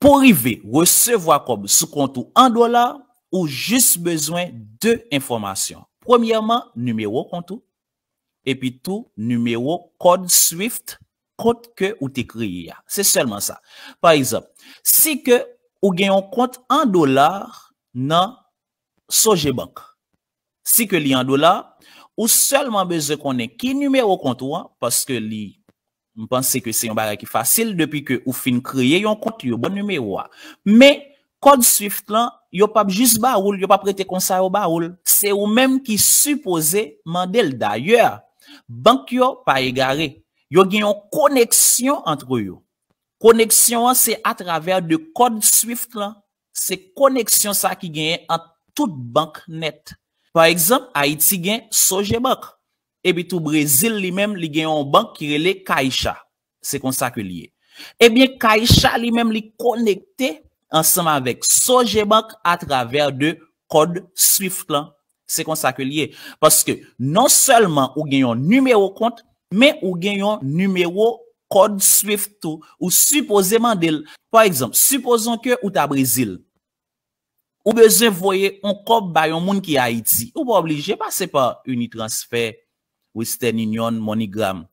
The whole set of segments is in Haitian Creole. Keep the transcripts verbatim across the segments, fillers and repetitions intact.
Pou rive resevwa kòb sou kont ou an dola, ou jis bezwen de enfòmasyon. Premyèman, nimewo kont ou, epi tou nimewo kòd Swift kont ke ou te kreye a. Se sèlman sa. Pa egzanp, si ke ou gen yon kont an dola nan Sogebank, si ke li an dola, ou sèlman bezwen konnen ki nimewo kont ou an, paske li, m panse ke se yon bagay ki fasil, depi ke ou fin kreye yon kont, yo ba w nimewo a. Men, kòd Swift lan, yo p ap jis ba ou l, yo p ap rete konsa yo ba ou l. Se ou menm ki sipoze mande l. Dayè, bank yo pa egare. Yo gen yon koneksyon ant yo. Koneksyon an se atravè de kòd Swift lan. Se koneksyon sa ki genyen ant tout bank nèt. Pa egzanp, Ayiti gen Sogebank. Epi tou Brezil li menm, li gen yon bank ki rele Caixa. Se konsa ke li ye. Ebyen, Caixa li menm, li konekte ansanm avèk Sogebank atravè de kòd Swift lan. Se konsa ke li ye. Paske non sèlman ou gen yon nimewo kont, men ou gen yon nimewo kòd Swift tou. Ou sipoze mande l. Pa egzanp, sipozon ke ou ta Brezil. Ou bezwen voye yon kòb ba yon moun ki Ayiti. Ou pa oblije pase pa Unitransfer, Western Union, MoneyGram.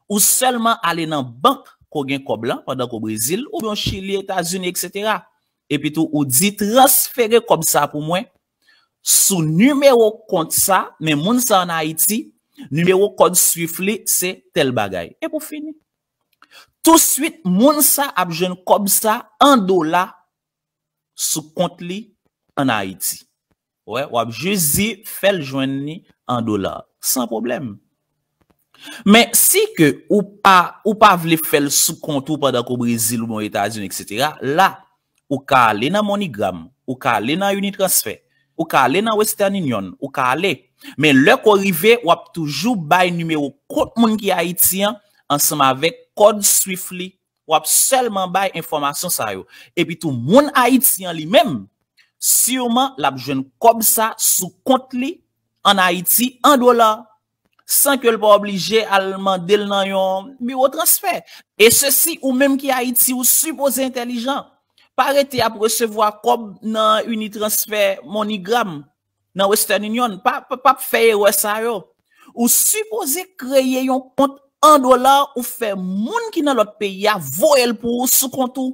Ou sèlman ale nan bank ke w gen kòb lan pandan ke w Brezil, oubyen w Chili, Etazini, etsetera. Epi tou, ou di, transfere kòb sa pou mwen sou nimewo kont sa, men moun sa an Ayiti, nimewo kòd Swift li se tèl bagay. Epi w fini. Touswit, moun sa ap jwenn kòb sa an dola sou kont li an Ayiti. Wè, w ap jis di, fè l jwenn li an dola, san pwoblèm. Men si ke ou pa, ou pa vle fè l sou kont ou pandan ke w Brezil oubyen Etazini, etsetera, la, ou ka ale nan MoneyGram, ou ka ale nan Unitransfer, ou ka ale nan Western Union, ou ka ale. Men lè ke w rive, w ap toujou bay nimewo kont moun ki Ayiti an ansanm avèk kòd Swift li. W ap sèlman bay enfòmasyon sa yo. Epi tou, moun Ayiti an li menm, siman l ap jwenn kòb sa sou kont li an Ayiti an dola, san ke l pa oblije al mande l nan yon biwo transfè. E sesi, ou menm ki Ayiti, ou sipoze entèlijan. Pa rete ap resevwa kòb nan Unitransfer, MoneyGram, nan Western Union. Pa, pa, pa fè erè sa yo. Ou sipoze kreye yon kont an dola, ou fè moun ki nan lòt peyi a voye l pou ou sou kont ou.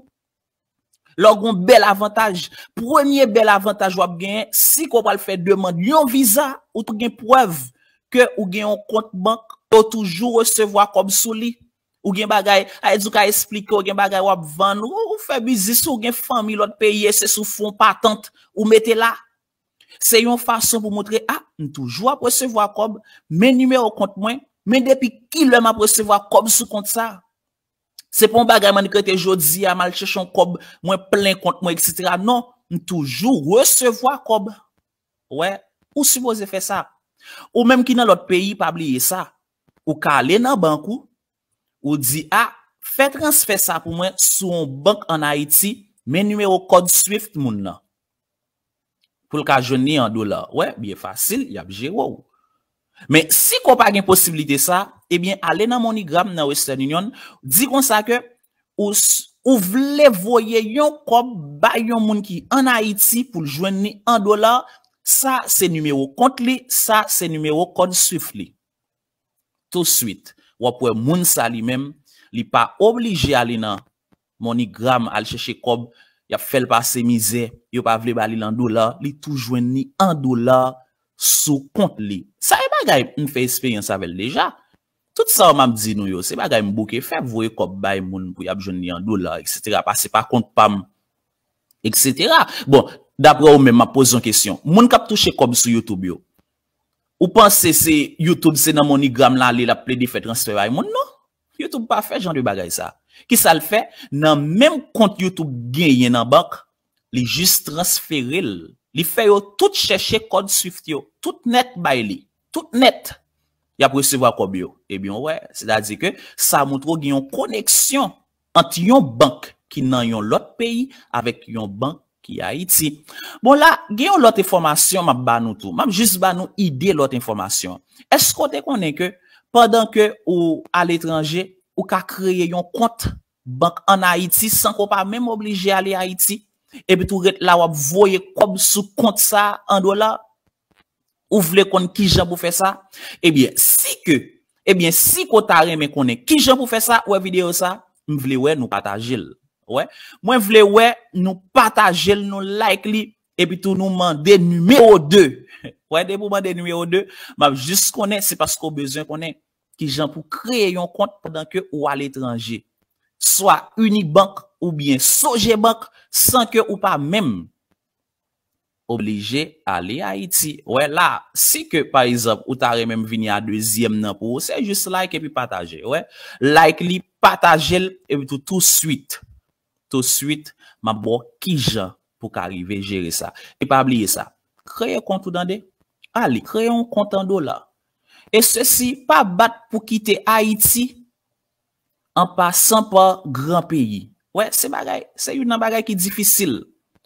Lè w gen yon bèl avantaj, premye bèl avantaj w ap genyen, si ke w pral fè demann yon viza, ou tou gen prèv ke ou gen yon kont bank, ou toujou resevwa kòb sou li. Ou gen bagay, sa vle di ou ka esplike, ou gen bagay w ap vann, ou, ou fè biznis, ou gen fanmi lòt peyi, e se sou fon patant ou mete la. Se yon fason pou montre, a, m toujou ap resevwa kòb, men nimewo kont mwen, men depi kilè m ap resevwa kòb sou kont sa. Se pa yon bagay m annik rete jodi a, m al chèche yon kòb, mwen plen kont mwen, etsetera. Non, m toujou resevwa kòb. Wè, ou sipoze fè sa. Ou menm ki nan lòt peyi, pa bliye sa. Ou ka ale nan bank ou, ou di, a, fè transfè sa pou mwen sou yon bank an Ayiti, men nimewo kòd Swift moun nan. Pou l ka jwenn li an dola. Wè, byen fasil, y ap jere w. Men si ke w pa gen posiblite sa, ebyen, ale nan MoneyGram, nan Western Union, di konsa ke ou, s- ou vle voye yon kòb bay yon moun ki an Ayiti pou l jwenn li an dola, sa se nimewo kont li, sa se nimewo kòd Swift li. Touswit, w ap wè moun sa li menm, li pa oblije ale nan MoneyGram, al chèche kòb, y ap fè l pase mizè, yo pa vle ba li l an dola, li tou jwenn li an dola sou kont li. Sa e bagay m fè esperyans avè l deja. Tout sa yo m ap di nou yo, se bagay m bouke fè, voye kòb bay moun pou y ap jwenn li an dola, etsetera, pase pa kont pa m, etsetera. Bon, daprè ou menm, m ap poze yon kesyon. Moun k ap touche kòb sou YouTube yo, ou panse se YouTube, se nan MoneyGram l ale, l ap plede fè transfè bay moun? Non. YouTube pa fè jan de bagay sa. Kisa l fè? Nan menm kont YouTube genyen nan bank, li jis transfere l. Li fè yo tout chèche kòd Swift yo, tout nèt bay li, tout nèt. Y ap resevwa kòb yo. Ebyen, w wè, sètadi ke sa montre w gen yon koneksyon ant yon bank ki nan yon lòt peyi avèk yon bank ki Ayiti. Bon, la, gen yon lòt enfòmasyon m ap ba nou tou. M ap jis ba nou ide lòt enfòmasyon. Èske w te konnen ke pandan ke ou aletranje, ou ka kreye yon kont bank ann Ayiti san ke w pa menm oblije ale Ayiti, epi tou ret la w ap voye kòb sou kont sa an dola? Ou vle konn kijan pou fè sa? Ebyen, si ke, ebyen, si ke w ta renmen konnen kijan pou fè sa, wè videyo sa, m vle wè nou pataje l. Wè, mwen vle wè nou pataje l, nou like li, epi tou nou mande nimewo de. Wè, depi w mande nimewo de, m ap jis konnen, se paske w bezwen konnen kijan pou kreye yon kont pandan ke ou aletranje. Swa Unibank oubyen Sogebank, san ke ou pa menm oblije ale Ayiti. Wè la, si ke, pa egzanp, ou ta renmen m vini a dezyèm nan pou ou, se jis like epi pataje. Wè, like li, pataje l, epi tou, touswit, touswit, m ap ba w kijan pou ka rive jere sa. E pa bliye sa, kreye kont ou tande. Ale, kreye yon kont an dola. E sesi, pa bat pou kite Ayiti an pasan pa gran peyi. Wè, se bagay, se youn nan bagay ki difisil.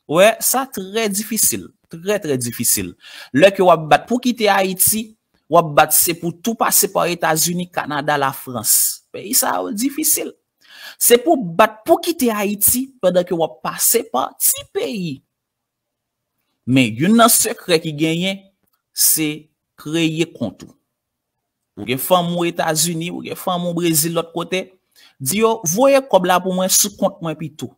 Wè, sa trè difisil, trè, trè difisil. Lè ke w ap bat pou kite Ayiti, w ap bat se pou tou pase pa Etazini, Kanada, Lafrans. Peyi sa yo difisil. Se pou bat pou kite Ayiti pandan ke w ap pase pa ti peyi. Men youn nan sekrè ki genyen, se kreye kont ou. Ou gen fanmi w Etazini, ou gen fanmi w Brezil, lòt kote, di yo, voye kòb la pou mwen sou kont mwen pito.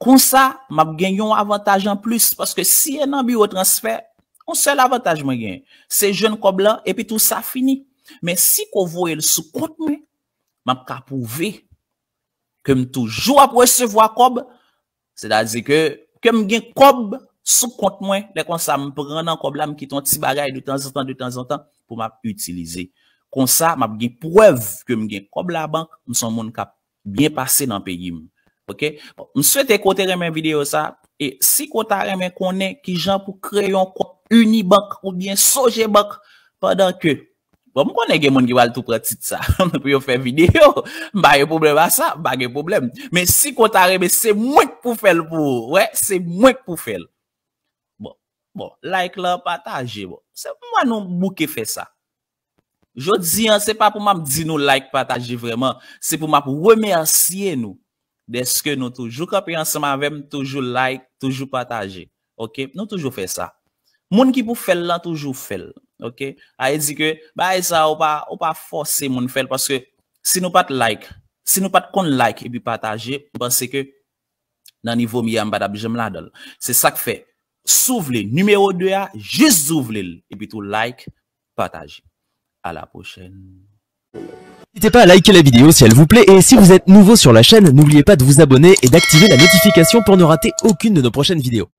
Konsa, m ap gen yon avantaj anplis, paske si e nan biwo transfè, yon sèl avantaj mwen genyen, se jwenn kòb la, epi tou sa fini. Men si ke w voye l sou kont mwen, m ap ka pwouve ke m toujou ap resevwa kòb, sètadi ke, ke m gen kòb sou kont mwen, lè konsa m pran nan kòb la, m kite yon ti bagay de tanzantan, de tanzantan, pou m ap itilize. Konsa, m ap gen prèv ke m gen kòb labank, m se yon moun k ap byen pase nan peyi m. Oke? Bon, m swete ke w te renmen videyo sa, e si ke w ta renmen konnen kijan pou kreye yon kont Unibank oubyen Sogebank pandan ke Bon, m konnen gen moun ki pral tou pran tit sa pou yo fè videyo. M pa gen pwoblèm a sa, m pa gen pwoblèm. Men si ke w ta renmen, se mwen k pou fè l pou ou. Wè, se mwen k pou fè l. Bon, bon, like la, pataje, bon. Se mwen nou bouke fè sa. Jodi an, se pa pou m ap di nou like, pataje vrèman. Se pou m ap remèsye nou dèske nou toujou kanpe ansanm avè m, toujou like, toujou pataje. Oke? Nou toujou fè sa. Moun ki pou fè l lan toujou fè l. Oke? Sa vle di ke bagay sa, ou pa, ou pa fòse moun fè l, paske si nou pa t like, si nou pa t konn like epi pataje, m panse ke nan nivo m ye a, m pa t ap janm ladan l. Se sa k fè, si w vle nimewo de a, jis di w vle l, epi tou like, pataje. À la prochaine. N'hésitez pas à liker la vidéo si elle vous plaît et si vous êtes nouveau sur la chaîne, n'oubliez pas de vous abonner et d'activer la notification pour ne rater aucune de nos prochaines vidéos.